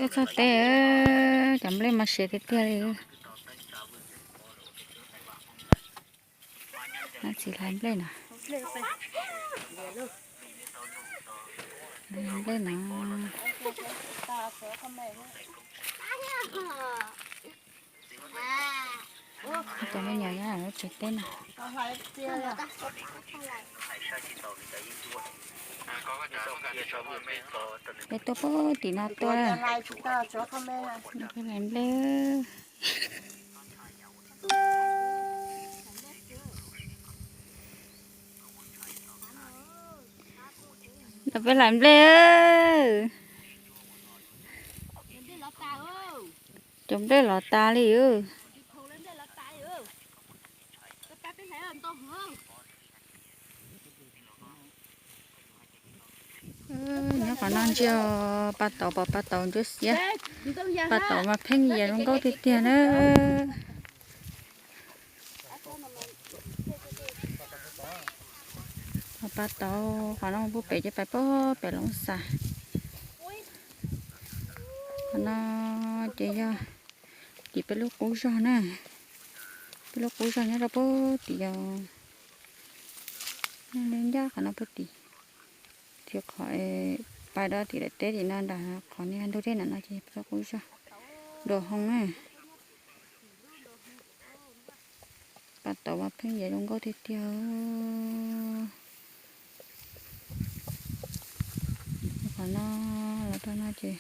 Tuaj txog teb, cov nplej mas siav tiag tiag li. Nab txiv hlais nplej no. Nplej no. Cov me nyuam nyob lub tsev teb no. Peb tuaj pem tim no tuaj. Peb hlais nplej. Los peb hlais nplej. Cov nplej los tas li. Nyob qhov no ntsia, paj tauv, pom paj tauv ntsuab xiab. Paj tauv mas pheej yias zoo nkauj tiag tiag na. Pom paj tauv, qhov no mus pem ces pais pem Loob Xas. Qhov no ces yog tim peb lub qub zog na. Peb lub qub zog nyob rau pem tim yog ncaj qhov no pem tim. Tim qhov pais rau tim daim teb tim no nram qhov niag ntug dej na no ces peb lub qub zog Dua Hoo na. Paj tauv mas pheej yias zoo nkauj tiag tiag. Qhov no los rau no ces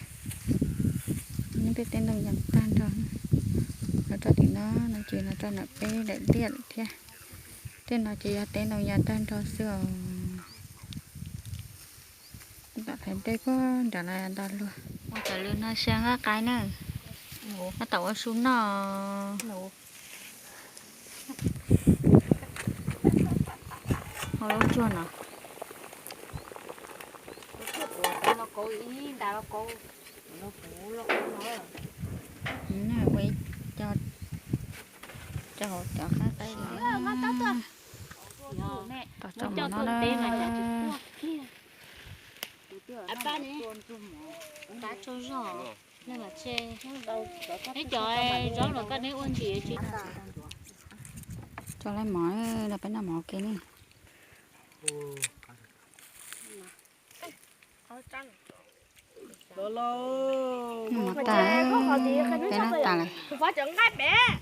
neb tej teb ntoo yas tag nrho. Los rau tim no no ces los rau nram peb daim tiaj lawm thiab. Tej no ces yog teb ntoo yas tag nrho xwb os. Tom hlais nplej puag nram no ntau luaj. Mus tom lwm no xyaw nqaij qaib na. Nqaij tom ua su noj. Hau lub tsuag no. Ua ib co, co hauv cov nqaij qaib no. Tos tso mov no na. Neb cov zaub los koj neb ua ntsis tsis. Tso laib mov los peb noj mov ua ke ne. Noj mov tas, peb noj tas lawm.